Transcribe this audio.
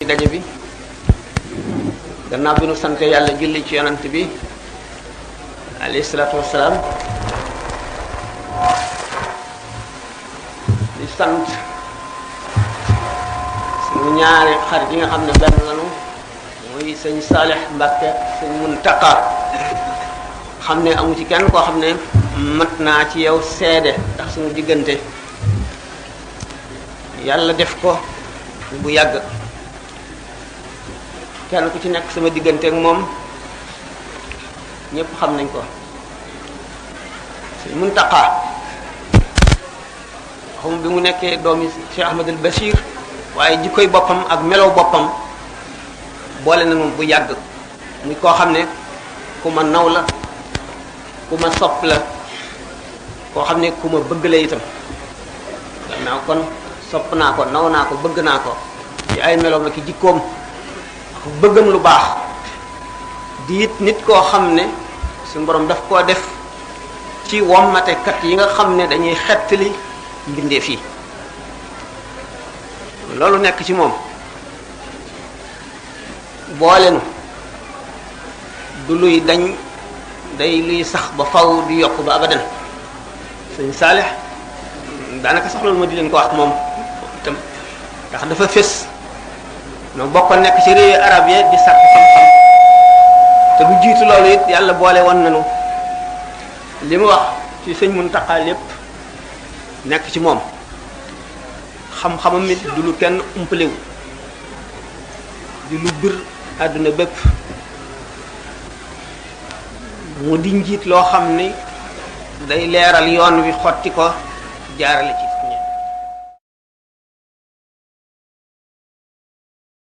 daje bi gannaaw bi nu sante yàlla julli ci yonant bi alayhi salaatu wassalaam di sant suñu ñaari xarit yi nga xam ne benn lanu muy sëñ Saalix Mbàkke sëñ Muntaqa xam ne amu ci kenn koo xam ne mat naa ci yow seede ndax suñu diggante yàlla def ko bu yàgg kenn ku ci nekk sama diggante ak moom ñépp xam nañ ko sëñ Muntaqa xam bi mu nekkee doomi Cheikh Ahmadul Bachir waaye jikkoy boppam ak melow boppam boole na moom bu yàgg muy koo xam ne ku ma naw la ku ma sopp la koo xam ne ku ma bëgg la itam gannaaw kon sopp naa ko naw naa ko bëgg naa ko ci ay meloom ak jikkoom ak bëggam lu baax di it nit koo xam ne suñu borom daf koo def ci wommatekat yi nga xam ne dañuy xettali mbindeef yi loolu nekk ci moom boolenu du luy dañ day luy sax ba faw di yokk ba abadan sëñ Saalix daanaka sax loolu ma di leen ko wax moom itam ndax dafa fés noo bokkoon nekk ci réewi arab yi di sàkk xam-xam te lu jiitu loolu it yàlla boole woon nañu li mu wax ci sëñ Muntaqa lépp nekk ci moom xam-xamam it du lu kenn umpalewu di lu bir àdduna bépp mu di njiit loo xam ni day leeral yoon wi xotti ko jaarale ci